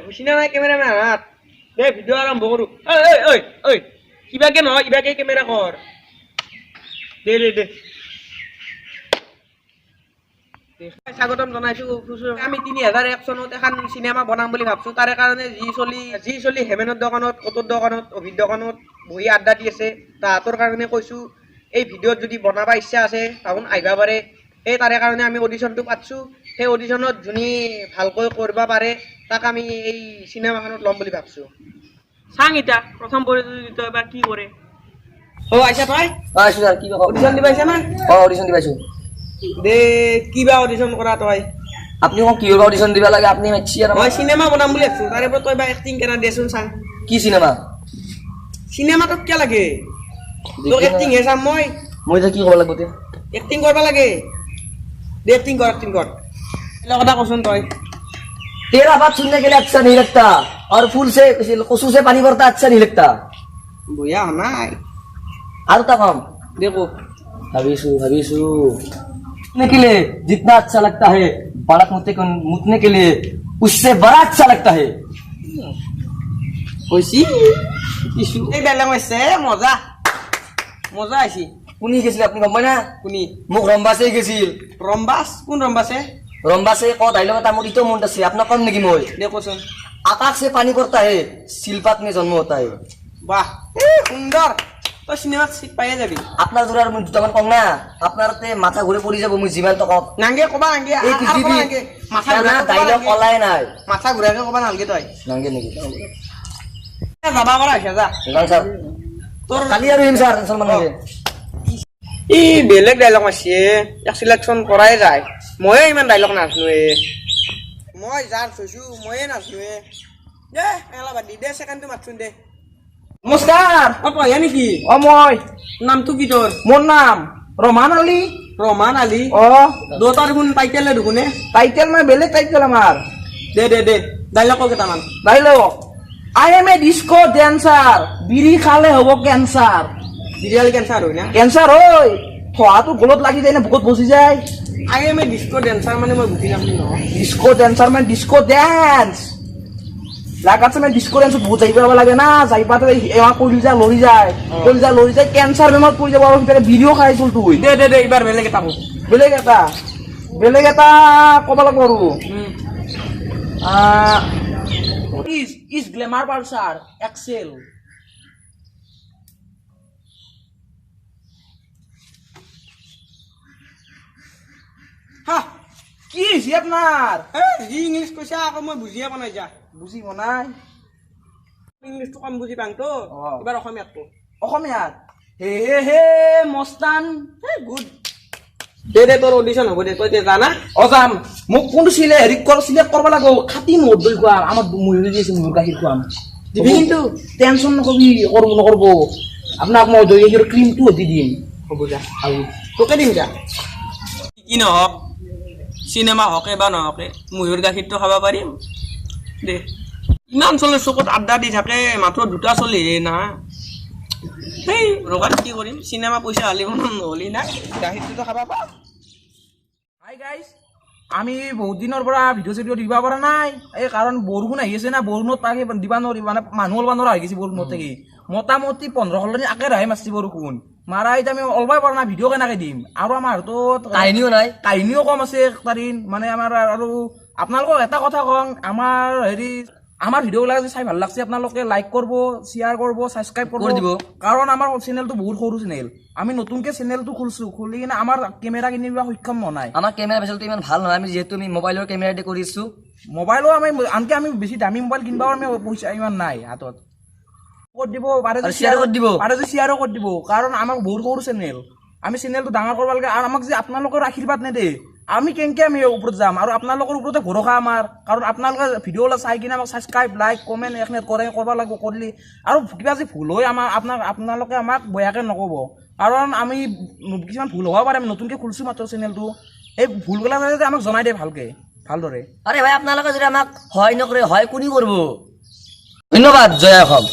হুচিনা নাই কেমেৰামেন হাত দে, ভিডিঅ' আৰম্ভ কৰোঁ। ঐ ঐ ঐ ঐ, কিবাকে নহয়, কিবাকে কেমেৰা কৰ। দে দে দে। স্বাগতম জনাইছো। আমি 3001 চনত এখন চিনেমা বনাম বুলি ভাবছো। তাৰে কাৰণে যি চলি হেমেনৰ দোকানত, অটোৰ দোকানত, অভিৰ দোকানত বহি আড্ডা দি আছে, তাহাঁতৰ কাৰণে কৈছো, এই ভিডিঅ'ত যদি বনাব ইচ্ছা আছে তাহোন আহিব পাৰে। সেই তাৰে কাৰণে আমি অডিশ্যনটো পাতছোঁ। সেই অডিশ্যনত যোনে ভালকৈ কৰিব পাৰে, তাক আমি এই চিনেমাখনত ল'ম বুলি ভাবছোঁ। চাং এতিয়া প্ৰথম প্ৰতিযোগিতা বা কি কৰে। অ, আহিছা তই? অ, আইছো ছাৰ। কি কওঁ? অডিশ্যন দিব আহিছা না? অ, অডিশ্যন দি পাইছো। দে, কিবা অডিশ্যন কৰা তই? আপুনি কওক, কিহৰ অডিশ্যন দিব লাগে? আপুনি মাতছি আৰু। মই চিনেমা বনাম বুলি ভাবছো, তাৰে পৰা তই বা এক্টিং কেনা দেচোন চাং। কি চিনেমা? চিনেমাটোত কিয় লাগে তোক? এক্টিংহে চাম মই। মই এতিয়া কি ক'ব লাগিব এতিয়া? এক্টিং কৰিব লাগে। দে, এক্টিং কৰ, এক্টিং কৰ। এইবিলাক কথা কচোন তই। तेरा बात सुनने के लिए अच्छा नहीं लगता और फूल से कसू से पानी भरता अच्छा नहीं लगता। বঢ়িয়া হোৱা নাই। আৰু এটা কম। দে, কো। ভাবিছো, ভাবিছো। सुनने के लिए जितना अच्छा लगता है, बड़ा मुतने को मुतने के लिए उससे बड़ा अच्छा लगता है। কৈছি কিছু এই বেলেগ হৈছে। মজা মজা আহিছি। কোনি গৈছিল আপুনি গম পায় না? কোনি? মোক ৰম্বাছে গৈছিল। ৰম্বাছ? কোন ৰম্বাছে? ৰম্বাছে ক ডাইলগ এটা মোৰ ইটো মনত আছে। আপোনাক কম নেকি মই? দে, কচোন। आकाश से पानी पड़ता है, शिल्पात में जन्म होता है। বাহ, এ সুন্দৰ। তই চিনেমাত চিট পায়ে যাবি। আপোনাৰ দৰে আৰু মই দুটামান কম না, আপোনাৰ তে মাথা ঘূৰি পৰি যাব মই যিমান কম। নাংগে, কবা নাংগে। এই পৃথিৱী মাথা ঘূৰাই ডাইলগ ওলাই নাই। মাথা ঘূৰাকে কবা নালগে তই। নাংগে নেকি? যাবা পৰা হৈছে, যা। যাম ছাৰ। তোৰ কালি আৰু আহিম ছাৰ, টেনচন নালাগে। ই বেলেগ ডাইলগ মাৰছে, ইয়াক চিলেকশ্যন কৰাই যায়। ময়ে ইমান ডাইলগ নাজানো এ। মই যাৰ থৈছো, ময়ে নাজানো এ। দে, এলা বাদ দি দে, ছেকেণ্ডটো মাতচোন দে। নমস্কাৰ। অ, তইহে নেকি? অ, মই। নামটো কি তোৰ? মোৰ নাম ৰহমান আলী। ৰহমান আলী? অ। দুটাৰ দেখোন টাইটেলে দেখোন এ। টাইটেল মানে বেলেগ টাইটেল আমাৰ। দে দে দে, ডাইলগ ক কেইটামান। Dialogue, I am a disco dancer, বিড়ি খালে হ'ব কেঞ্চাৰ। বিৰিয়ালী কেঞ্চাৰ হয় না? কেঞ্চাৰ হয়, থোৱাটো গলত লাগি যায় না, বুকত বজি যায়। I am a disco dancer মানে মই বুজি নাপালো নহয়। ডিস্কো ডেন্সাৰ মানে ডিস্কো ডেন্স লাগাছে, মানে ডিস্কো ডেন্সত বহুত যাই পাব লাগে না, যাই পাতে এমাৰ কলিজা লৰি যায়। কলিজা লৰি যায়, কেঞ্চাৰ বেমাৰত পৰি যাব। আৰু সিফালে বিড়িও খাই চলটো। দে দে দে, এইবাৰ বেলেগ এটা কো। বেলেগ এটা ক'ব লাগিব আৰু। Is glamour Pulsar Excel. হা। কি হৈছে আপোনাৰ? এ, যি ইংলিছ কৈছা আকৌ, মই বুজিয়ে পোৱা নাই যা। বুজি পোৱা নাই? ইংলিছটো কম বুজি পাং তো। এইবাৰ অসমীয়াত কো। অসমীয়াত, হে হে হে মস্তান। A good. দে দে, তোৰ অডিশ্যন হ'ব দে, তই দে, জানা। অ, যাম। মোক কোনটো চিলে হেৰি কৰ, চিলেক্ট কৰিব লাগিব। খাটি ম'হৰ দৈ খুৱাম। আমাৰ মহিলা দি আছে, ম'হৰ গাখীৰ খুৱাম। দিবি কিন্তু। টেনচন নকবি, কৰিব নকৰিব। আপোনাক মই দৈ গাখীৰৰ ক্ৰীমটো দি দিম। হ'ব যা, আৰু তোকে দিম যা। কি নহওক, চিনেমা হকে বা নহকে, মহৰ গাখীৰটো খাব পাৰিম দে। ইমান চলি চকুত আড্ডা দি থাকে, মাত্ৰ দুটা চলিহে না। সেই ৰোগাত কি কৰিম? চিনেমা পইচা হালি বনাম, নহ'লি নাই, গাখীৰটোতো খাব পাম। হাই গাইজ, আমি বহুত দিনৰ পৰা ভিডিঅ' চিডিঅ' দিব পৰা নাই। এই কাৰণ বৰষুণ আহি আছে না, বৰষুণত তাকে দিব নোৱাৰি, মানে মানুহ ওলাব নোৱাৰা হৈ গৈছে বৰষুণত থাকি। মোটামুটি 15-16 দিন একেৰাহে মাৰছি বৰষুণ। মাৰা এতিয়া আমি ওলাবই পৰা নাই, ভিডিঅ' কেনেকৈ দিম? আৰু আমাৰ হাতত কাহিনীও নাই। কাহিনীও কম আছে তাৰিন মানে আমাৰ। আৰু আপোনালোকক এটা কথা কওঁ, আমাৰ হেৰি, আমাৰ ভিডিঅ'বিলাক যদি চাই ভাল লাগছে, আপোনালোকে লাইক কৰিব, শ্বেয়াৰ কৰিব, ছাবস্ক্ৰাইব কৰিব কৰি দিব। কাৰণ আমাৰ চেনেলটো বহুত সৰু চেনেল। আমি নতুনকে চেনেলটো খুলিছো, খুলি কিনে আমাৰ কেমেৰা কিনিব সক্ষম হোৱা নাই। আমাৰ কেমেৰা ফেচিলিটি ইমান ভাল নহয়, আমি যিহেতু আমি মোবাইলৰ কেমেৰা দি কৰিছো। মোবাইলো আমি আনকি আমি বেছি দামী মোবাইল কিনিব আমি পইচা ইমান নাই হাতত। ক'ত দিব পাৰে? আৰু share কৰি দিব। পাৰে যদি শ্বেয়াৰো কৰি দিব, কাৰণ আমাক বহুত সৰু চেনেল। আমি চেনেলটো ডাঙৰ কৰিব লাগে। আৰু আমাক যে আপোনালোকৰ আশীৰ্বাদ নেদে, আমি কেনেকে আমি ওপৰত যাম? আৰু আপোনালোকৰ ওপৰতে ভৰসা আমাৰ, কাৰণ আপোনালোকে ভিডিঅ' চাই কিনে আমাক ছাবস্ক্ৰাইব, লাইক, কমেণ্ট এইখিনি কৰে, কৰিব লাগিব। কৰিলে আৰু কিবা যদি ভুল হয় আমাৰ, আপোনালোকে আমাক বেয়াকৈ নক'ব, কাৰণ আমি কিছুমান ভুল হ'ব পাৰে। আমি নতুনকৈ খুলিছোঁ মাত্ৰ চেনেলটো। এই ভুলবিলাক যাতে আমাক জনাই দিয়ে ভালকৈ, ভালদৰে। আৰে ভাই, আপোনালোকে যদি আমাক সহায় নকৰে, সহায় কোনে কৰিব? ধন্যবাদ, জয় অসম।